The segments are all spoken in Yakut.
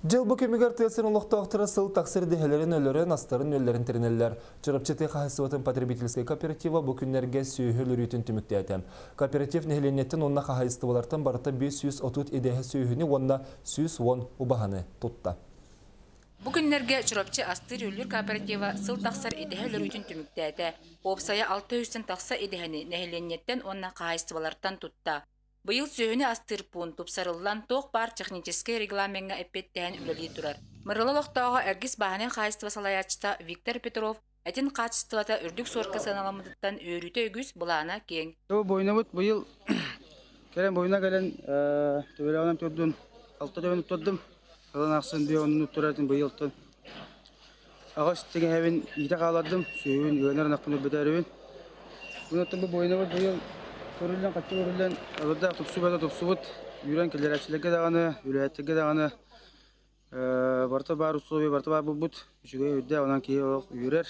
Дьыл бу кэмигэр тыа сирин олохтоохторо сыл тахсар идэһэлэрин өлөрөн, астарын-үөллэрин тэринэллэр. Чурапчы тыа хаһаайыстыбатын потребительскай кооператива бу күннэргэ сүөһү өлөрүүтүн түмүктээтэ. Кооператив нэһилиэнньэттэн уонна хаһаайыстыбалартан барыта 530 идэһэ сүөһүнү уонна 110 убаһаны тутта. Бу күннэргэ Чурапчы астыыр-үөллүүр кооператива сыл тахсар идэһэ өлөрүүтүн түмүктээтэ. Уопсайа 600 тахса идэһэни нэһилиэнньэттэн уонна хаһаайыстыбалартан тутта. Быйыл сүөһүнү астыыр пуун тупсарыллан, туох баар техническэй регламеҥҥа эппиэттэһэн үлэлии турар. Мырыла олохтооҕо Эргис бааһынай хаһаайыстыба салайааччыта Виктор Петров этин хаачыстыбата үрдүк суорка сыаналаммытыттан үөрүүтэ үгүс, былаана киэҥ. Бойнобут быйыл кэлэн бойуна кэлэн төбөлөҕүнэн турдун, алта төбөнү турдум. Ылан ахсын биэ онну туратын быйылтын. Аҕыс тиҥэһэбин иитэ хаалардым, сүөһүбүн ыанар ынахпын өлбөтөөрүбүн. Онуоттан бу буойунабыт быйыл көрүллэн, хаччы көрүллэн, абырдаах тупсубата тупсубут, үүрэн киллэрээччилэргэ даҕаны, үлэһиттэргэ даҕаны барыта баар условия барыта баар буолбут, үчүгэй үрдээх, онон киһи олох үөрэр.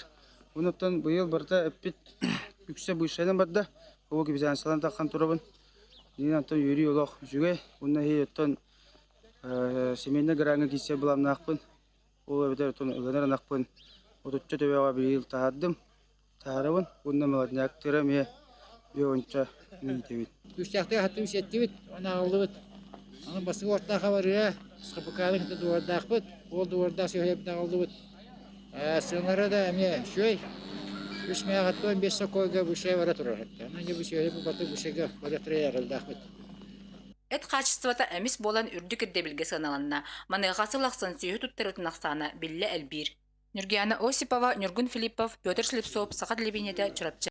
Онуоттан быйыл барыта эппит үксэ быысшайынан барда, ол кибизанциялан таххан турабын. Дин онтон үөрүү олох үчүгэй, уонна иһи оттон семейнай граҥҥа киирсэр былааннаахпын. Ол эбэтэр оттон ылынар ынахпын отучча төбөҕө быйыл таһаардым, таһаарабын уонна молодняктары эмиэ биэ уонча иитэбин. Күүстээхтик аһаттыбыт, сиэттибит, уонна аҕаллыбыт. Аны бастакы уортаахха барыа, СХПК-ны кытта дуордаахпыт, ол дуордаах сүөһүлэрбитин аҕаллыбыт. Сыаналара да эмиэ үчүгэй. Үс мээҕиттэн биэс сокуойга бушай бара турар. Онон дьэ бу сүөһү бу бушайга барыахтара эрэллээхпит. Эт хаачыстыбата эмис буолан үрдүк ирдэбилгэ сыаналанна. Маныаха сыл ахсын сүөһү туттарыытын ахсаана биллэ элбиир. Ньургуяна Осипова, Ньургун Филиппов, Петр Слепцов, Саха телевидениетэ, Чурапчы.